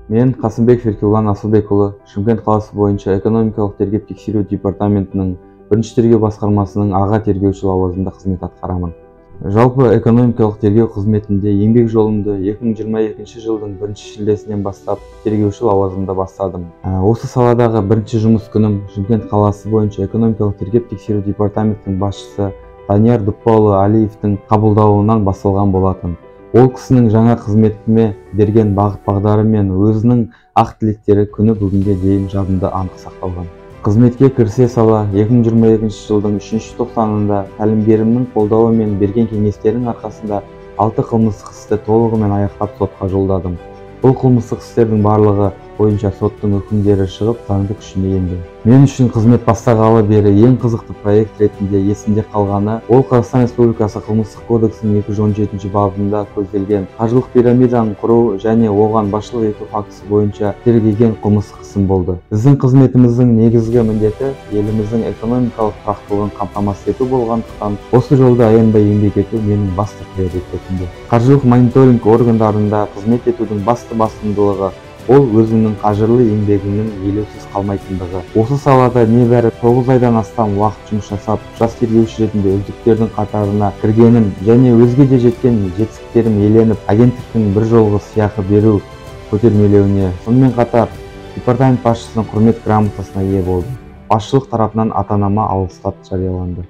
Мен Қасымбеков Еркебұлан Асылбекұлы, Шымкент қаласы бойынша экономикалық тергеп тексеру департаментінің бірінші тергеу басқармасының аға тергеуші лауазымында қызмет атқарамын. Жалпы экономикалық тергеу қызметінде еңбек жолымды 2022 жылдың бірінші шілдесінен бастап тергеуші лауазымында бастадым. Осы саладағы бірінші жұмыс күнім Шымкент қаласы бойынша экономикалық тергеп тексеру департаментінің басшысы Данияр Дұппаұлы Алиевтің қабылдауынан басталған болатын. Ол кісінің жаңа қызметіме берген бағыт-бағдары мен өзінің ақ тілектері күні бүгінге дейін жадымда анық сақталған. Қызметке кірісе сала 2022 жылдың 3-ші тоқсанында тәлімгерімнің қолдауы мен берген кеңестерінің арқасында 6 қылмыстық істі толығымен аяқтап сотқа жолдадым. Бұл қылмыстық істердің барлығы бойынша соттың үкімдері шығып, заңды күшіне енген. Мен үшін қызмет бастағалы бері ең қызықты проект ретінде есімде қалғаны, ол Қазақстан Республикасы Қылмыстық кодексінің 217 бабында көзделген қаржылық пирамиданы құру және оған басшылық ету фактісі бойынша тергеген қылмыстық ісім болды. Біздің қызметіміздің негізгі міндеті еліміздің экономикалық тұрақтылығын қамтамасыз ету болғандықтан, осы жолда аянбай еңбек ету менің басты приоритетім. Қаржылық мониторинг органдарында қызмет етудің басты басымдылығы ол өзіңнің қажырлы еңбегіңнің елеусіз қалмайтындығы. Осы салада небәрі 9 айдан астам уақыт жұмыс жасап, жас тергеуші ретінде үздіктердің қатарына кіргенім және өзге де жеткен жетістіктерім еленіп, агенттіктің бір жолғы сыйақы беру көтермелеуіне, сонымен қатар департамент басшысының құрмет грамотасына ие болдым. Басшылық тарапынан ата-анама алғыс хат жарияланды.